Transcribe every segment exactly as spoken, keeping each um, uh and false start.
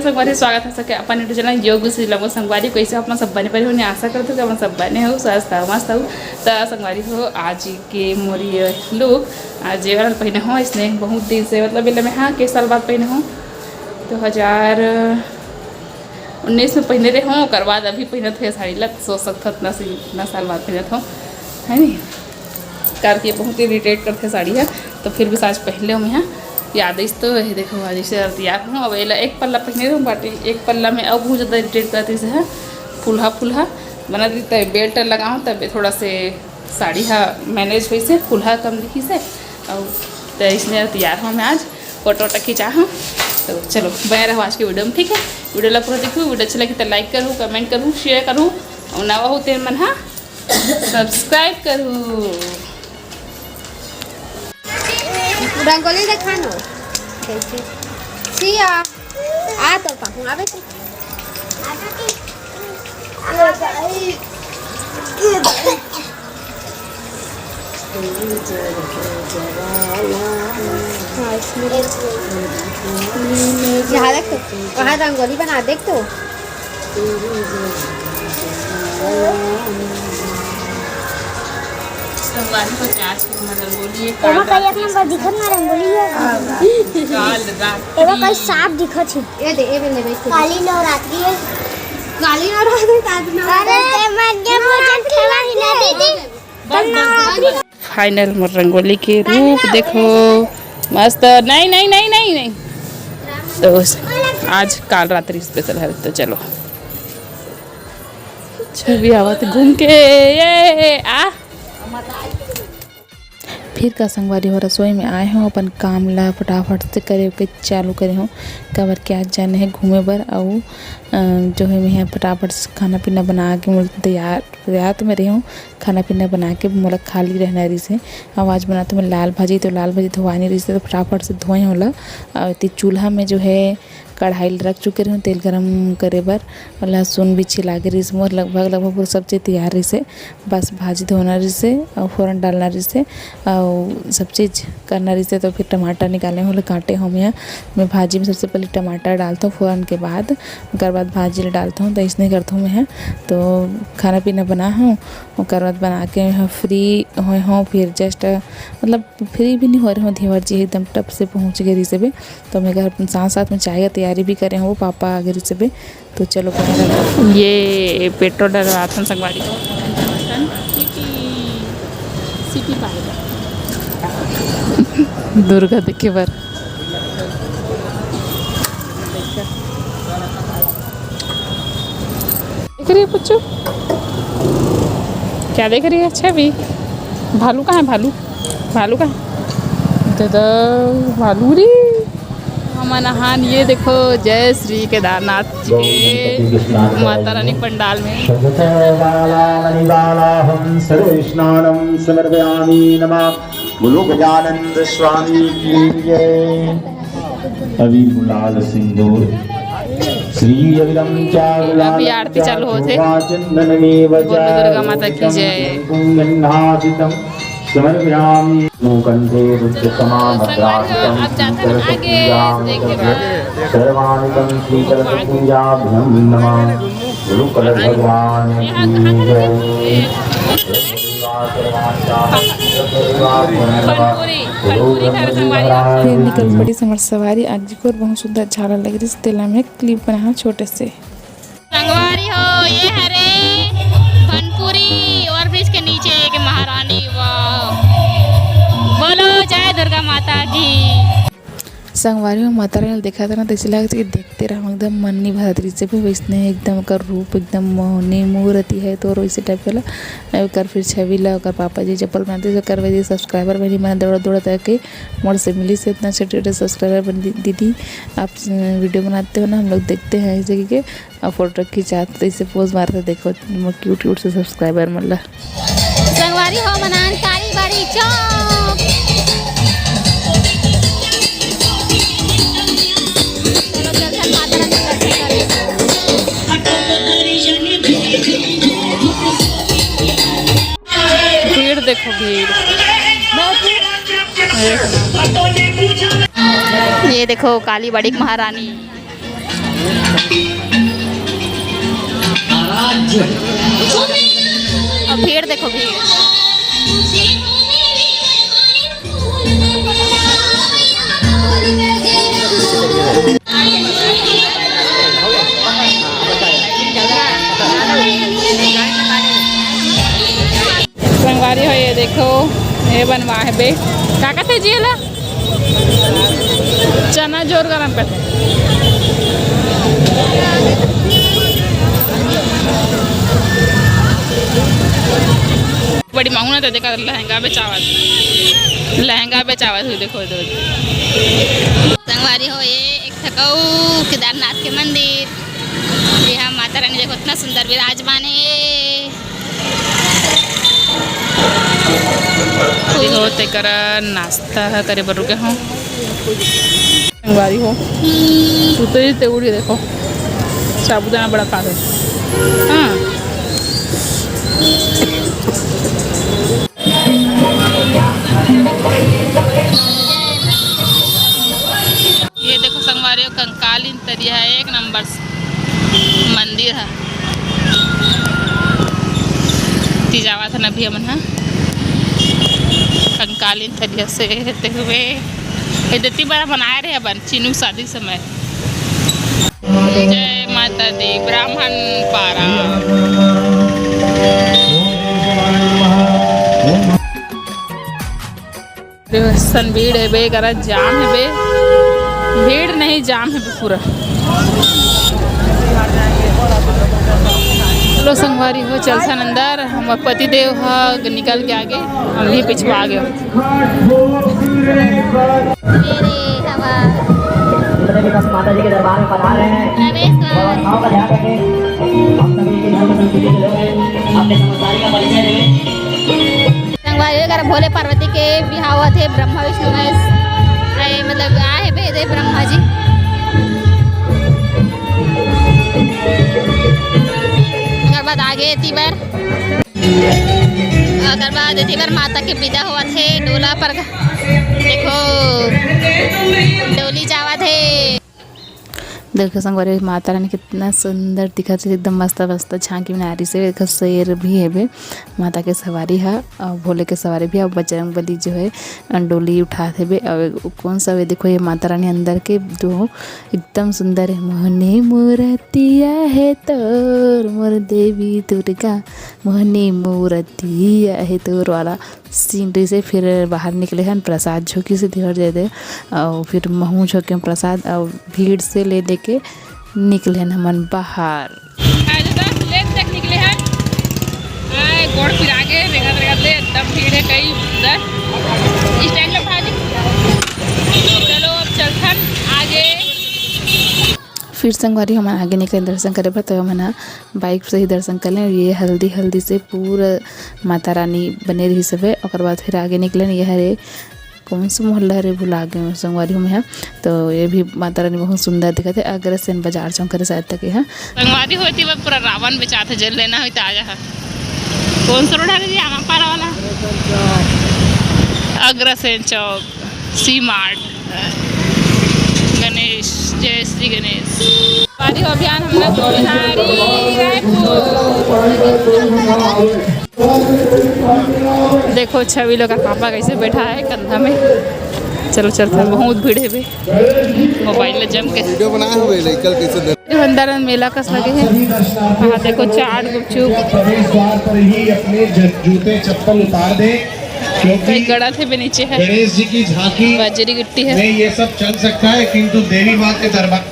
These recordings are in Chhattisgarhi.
संगवारी, स्वागत हे सबके अपन YouTube चैनल योग विद श्री लंगो। संगवारी, कइसे हो अपन सब बने बने हो? आशा करत हो कि अपन सब बने हो, स्वस्थ हो, मस्त हो। त संगवारी हो, आज के मोर ये look, आज ये वाला पहिने हो, इसने बहुत दिन से, मतलब, ये मैं, हाँ, कई साल बाद पहिने हो, दो हजार उन्नीस में पहिने रहे हो, ओकर बाद अभी पहिनत हे साड़ी ला, सोच सकत हो, इतना सी-, इतना साल बाद पहिनत हो, है नी? करके बहुत irritate करथे साड़ी ह, तो फिर भी आज पहन ले मैं ह। याद आइस तो ये देखो, आज इसे तैयार हूँ। अब एला एक पल्ला पहने रहूँ, but एक पल्ला में अब बहुत ज़्यादा irritate करत रहिस ह, फुलहा फुलहा बना दी, तब belt लगाऊँ, तब थोड़ा से साड़ी हा manage होइस हे, फुलहा कम दिखिस हे। और तो इसने तैयार हूँ मैं, आज फोटो वोटो खिंचा हूँ। तो चलो, बने रहो आज के video में, ठीक है? Video ला पूरा देखो, video अच्छा लगे तो like करो, comment करो, share करो, और नवा हो तेन मन हा subscribe करो। रंगोली देखा न, कैसे? सिया, आ तो पाहू, आवे तो। हाँ, इसमें यहाँ देख तो, वहाँ रंगोली बना, देख तो। संगवारी हो, आज के हमर रंगोली है, एमा काल कई एक रात नंबर दिखत ना रंगोली है। काल रात एमा कई सांप दिखत हे। ये दे, ये ले बैठ के। काली नवरात्रि है। काली नवरात्रि, काली नवरात्रि। अरे, ते मन के पूजन खेला ही ना दीदी। बस, बस, बस, बस। Final मोर रंगोली के रूप देखो, मस्त। नहीं, नहीं, नहीं, नहीं, नहीं। तो आज काल रात्रि special है, तो चलो। छवि आवत घूम के, ये आ। फिर का संगवारी हो, रसोई में आए हों, अपन काम ला फटाफट से करे के चालू करे हों, काबर के आज जाना हे घूमे बर। अउ, अ, जो है, मैं फटाफट से खाना पीना बना के मोर तैयार, तैयार तो मैं रहे हों, खाना पीना बना के मोला खाली रहना रहिस हे। अउ आज बनात हों मैं लाल भाजी, तो लाल भाजी धोवानी रहिस हे, तो फटाफट से धोए हों ओला। अउ एती चूल्हा में जो है, कढ़ाई ल रख चुके रहे हों तेल गरम करे बर। लहसुन भी छिला गे रहिस मोर, लगभग, लगभग पूरा सब चीज तैयार रहिस हे। बस भाजी धोना रहिस हे अउ फोरन डालना रहिस हे अउ सब चीज करना रहिस हे। तो फिर टमाटर निकाले हों, ओला काटे हों मैं। मैं भाजी में सबसे पहले टमाटर डालथों, फोरन के बाद, ओकर बाद भाजी ला डालथों। तो इसने करथों मैं ह। तो खाना पीना बना हों, ओकर बाद बना के मैं ह free होए हों। फिर just, मतलब, free भी नहीं हो रहे हों, देवर जी एकदम टप से पहुँच गे रहिस हे। तो मैं घर अपन साथ साथ में चाय का तैयारी भी करे हों, वो पापा आ गे रहिस हे। तो चलो, ये पेट्रोल डलवाथन संगवारी हो। सिटी, सिटी पाएगा। दुर्गा देखे बर। देख रही है पुच्चू? क्या देख रही है? अच्छा भी भालू कहाँ है? भालू, भालू कहाँ है? दादा, भालू रे। हमन अहान, ये देखो, जय श्री केदारनाथ जी के माता रानी पंडाल में। सर्वेष्णानं समर्पयामि नमः। बोलो गजानंद स्वामी की जय। अबीर गुलाल सिंदूर श्री अविरम चा गुलाल अभी आरती चालू होत हे। चंदनमेव बोलो दुर्गा माता की जय। कुंगंधासितम समर्पयामि। कंठे रुद्र समाभद्रासितम। आप जाते हैं आगे, देखिए। सर्वाणिकम शीतल पूजाभ्यम नमः। गुरु कलश भगवान की जय। फिर निकल पड़ी हमर सवारी। आज को बहुत सुंदर झालर लग रही, तेला मैं clip बनाया छोटे से। संगवारी हो, ये हरे भनपुरी overbridge के नीचे एक महारानी। वाह, बोलो जय दुर्गा माता की। संगवारी हो, माता रानी ल देखत हन ना, तो ऐसे लगत हे कि देखते रहूं, एकदम मन नहीं भरत रहिस हे। वैसने एकदम ओकर रूप एकदम मोहनी मूरति है, तो वैसे type वाला। ओकर फिर छवि ला ओकर पापा जी चप्पल बनाते, ओकर वजह से subscriber बनी, मन दौड़ दौड़ तक के मोर से मिली से इतना छोटे छोटे subscriber बन दी-, दीदी, आप, अ, video बनाते हो ना, हम लोग देखते हैं ऐसे करके। अउ फोटो खिंचात, तो इसे pose मारत हे, देखो, मोर cute cute से subscriber मन ला। संगवारी हो, मनान काली बाड़ी चौक। चलो, चल, चल, माता रानी के दर्शन करें। भीड़ देखो, भीड़। ये देखो, काली बाड़ी के महारानी। अब भीड़ देखो, भीड़। संगवारी हो, ये देखो, ये बनवा हेबे, का कथे जी एला? चना जोर गरम कथे। बड़ी महंगा, तो देखा लहंगा बेचावत, लहंगा बेचावत हुई, देखो इधर। संगवारी हो, ये एक ठकऊ केदारनाथ के मंदिर, यहाँ माता रानी देखो इतना सुंदर विराजमान है। हो तेकर नाश्ता ह करे बर रुके हो। संगवारी हो, तू तो ये तेउड़ी देखो, साबूदाना बड़ा खा रहे। हाँ। ये देखो संगवारी हो, कंकालीन तरिया है, एक नंबर मंदिर है। ती जावा था ना भी हमन हा कंकालीन तरिया से हेते हुए, ये देती बड़ा बनाए रहे अपन चीनू शादी समय। जय माता दी, ब्राह्मण पारा। सन भीड़ हेबे, करा जाम हेबे, भीड़ नहीं, जाम हेबे पूरा। लो संगवारी हो, चलथन अंदर, हमर पतिदेव ह निकल के आगे, हम भी पिछुआ गए। मेरे हवा। जितने भी भक्त माता जी के दरबार में पधार रहे हैं, प्रवेश द्वार। थोड़ा भाव का ध्यान रखें। हम सभी एक ही धर्म संस्कृति के लोग हैं। अपने समझदारी का परिचय दें। संगवारी हो, एकर भोले पार्वती के बिहाव होथे, ब्रह्मा विष्णु महेश, ए, मतलब आए हे भेदे ब्रह्मा जी। ओकर बाद आगे एती बर, ओकर बाद एती बर माता के विदा होवत हे डोला पर। देखो, डोली जावत हे। देखो संगवारी, माता रानी कितना सुंदर दिखत हे, एकदम मस्त मस्त झांकी में नारी से। एक शेर भी हेबे, माता के सवारी हा, अउ भोले के सवारी भी, अउ बजरंग बली जो है, डोली उठात हेबे। अउ कौन सा वे, देखो ये माता रानी अंदर के दो एकदम सुंदर है। मोहनी मूरतिया है तोर, मोर देवी दुर्गा, मोहनी मूरतिया है तोर वाला सीन रहिसे। फिर बाहर निकले हन, प्रसाद झोंकिस हे देवर जयदेव, अउ फिर महूँ झोंकेंव प्रसाद, अउ भीड़ से ले दे के निकले हन हमन बाहर। आए दादा, लेट तक निकले हन। आए, गोड़ पिरा गे, रेंगत रेंगत ले, एकदम भीड़ है कई उधर। स्टैंड पे खड़ा जी। चलो, अब चलथन आगे। फिर संगवारी हमन आगे निकले दर्शन करे बर, तो हमन ह बाइक से ही दर्शन कर लें। ये हल्दी हल्दी से पूरा माता रानी बने रहिस हवे। ओकर बाद फिर आगे निकले, ये हरे कौन सा मोहल्ला हरे, भुला गए हूँ संगवारी हो मैं ह। तो ये भी माता रानी बहुत सुंदर दिखत हे। अग्रसेन बाजार चौक हरे शायद तक ये ह। संगवारी हो, एती बर पूरा रावण बेचात हे, जेन लेना होही त आ जा। कौन सा रोड हरे जी, आमापारा वाला? अग्रसेन चौक। सी मार्ट, गणेश, जय श्री गणेश। संगवारी हो, अभियान हमला सोनारी रायपुर। देखो छवि लोग का पापा कैसे बैठा है कंधा में। चलो चलते हैं, बहुत भीड़ है बे। मोबाइल में जम के वीडियो बनाए हुए लइका कैसे दे- जो अंदर में मेला कस लगे है। हाँ देखो, चाट, गुपचुप। प्रवेश द्वार पर ही अपने ज-, जूते चप्पल उतार दें, क्योंकि कई गड़ा थे बे नीचे है। गणेश जी की झांकी बजरी गिट्टी है। में ये सब चल सकता है, किंतु देवी माँ के दरबार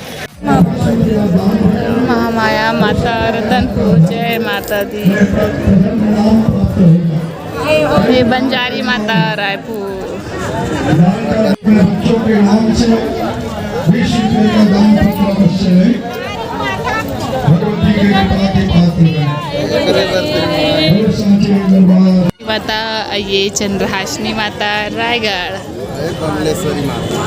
महामाया माता रतनपुर, जय माता दी। ये बंजारी माता रायपुर। बच्चों के नाम से विश्व का दान पत्र अवश्य है। भगवती के कृपा के पात्र बने। बोल सांची दरबार। माता, ये चंद्रहासिनी माता रायगढ़। अरे बमलेश्वरी माता।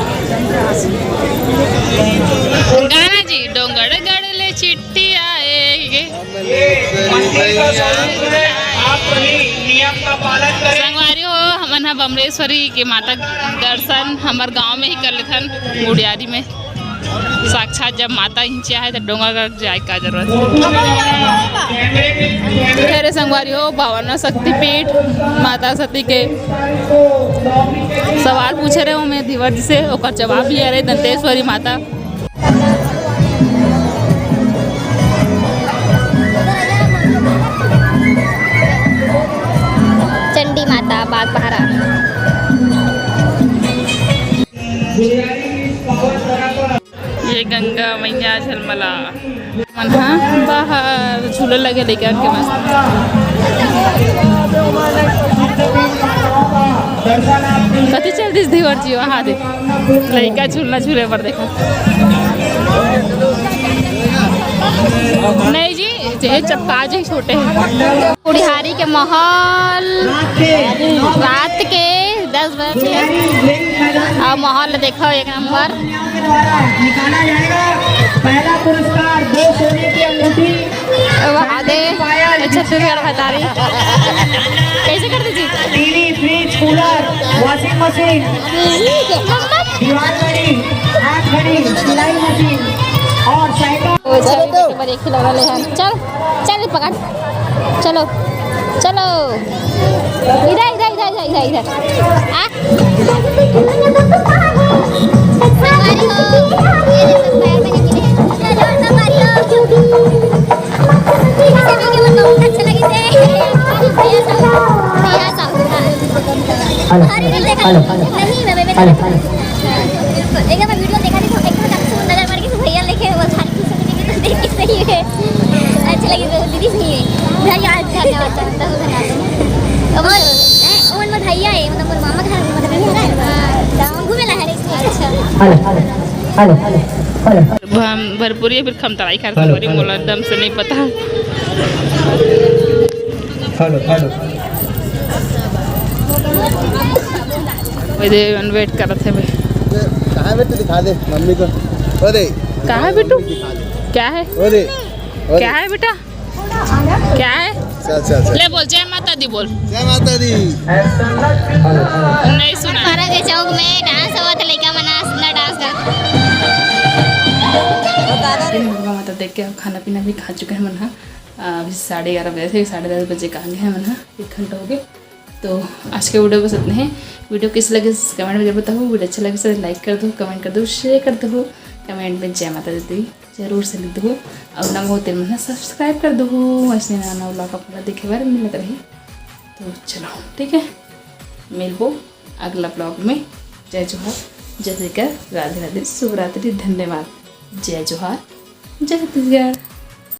गाना जी, डोंगरगढ़ ले चिट्ठी आएगी। संगवारी हो, हमन ह बमलेश्वरी के माता के दर्शन हमर गांव में ही कर लेथन, गुड़ियारी में। साक्षात जब माता इहिंचे आहे, त डोंगरगढ़ जाए का जरूरत हे। अरे संगवारी हो, बावन शक्तिपीठ माता सती के सवाल पूछे रहे हो मैं धीवर जी से, ओकर जवाब भी अरे दंतेश्वरी माता। चंडी माता बागबाहरा। ये गंगा मैया झलमला। मन हा बाहर झूले लगे लइका के मस्त। कति चल दिस धीवर जी, वहाँ दे लइका झूलना झूले पर देखा। नहीं जी, ये चपका जी छोटे हैं। कुड़िहारी के माहौल रात के दस बजे, अउ माहौल देखो एक नंबर। निकाला जाएगा पहला पुरस्कार, दो सोने की अंगूठी, वहाँ दे। अच्छा, तू मेरा बता रही। कैसे कर दीजिए? TV, fridge, cooler, washing machine, दीवार घड़ी, हाथ घड़ी, सिलाई मशीन और साइकिल। ओ, चल, एक खिलौना ले हम। चल, चल, पकड़। चलो, चलो। इधर, इधर, इधर, इधर, इधर, इधर। आ? संगवारी हो, ये देखो, पैर में नहीं मिले। चलो, संगवारी हो। इसे भी केवल बहुत अच्छा लगे थे। भैया साहब, भैया साहब। हेलो, अरे, नहीं देखा। Hello, hello. नहीं, मैं, मैं, मैं हेलो, हेलो। एक बार वीडियो देखा थी, तो एक बार आपको नजर मार के भैया लेके वो सारी चीज़ें देख के सही है। अच्छा लगे तो दीदी सही है। धन्यवाद, धन्यवाद, धन्यवाद। और, ए, और मोर भैया है, मतलब मोर मामा घर, मतलब ये है ना, हाँ, तो हम घूमे ला है इसलिए। अच्छा। Hello, hello, hello, hello. हम भरपूरी फिर खमतराई खार हेलो, संगवारी हेलो। मोला एकदम से नहीं पता। Hello, hello. ओए दे, मन वेट करत हे बे। कहाँ है बेटा, दिखा दे मम्मी को। ओ दे। कहाँ है बेटू? दिखा दे। क्या है? ओ दे। ओ दे। क्या है बेटा? क्या है? चल, चल, चल। ले बोल, जय माता दी बोल। जय माता दी। नहीं सुना। पारा के चौक में डांस होवत हे, लइका मन नाच, ना डांस कर। दुर्गा माता देख के अब खाना पीना भी खा चुके हैं मन हा। अभी साढ़े ग्यारह बजे थे, साढ़े दस बजे कहाँ गए हैं मन हा, एक घंटा हो गया। तो आज के वीडियो बस इतने हैं। वीडियो कैसे लगे कमेंट में जरूर बताओ। वीडियो अच्छा लगे तो लाइक कर दो, कमेंट कर दो, शेयर कर दो, कमेंट में जय माता दी जरूर से लिख दो। और नवा हो तेन मन सब्सक्राइब कर दो, ऐसे नवा नवा व्लॉग आप लोग देखे बर मिलत रही। तो चलो ठीक है, मिलबो अगला व्लॉग में। जय जोहार, जय छत्तीसगढ़, राधे राधे, शुभ रात्रि, धन्यवाद, जय जोहार, जय छत्तीसगढ़।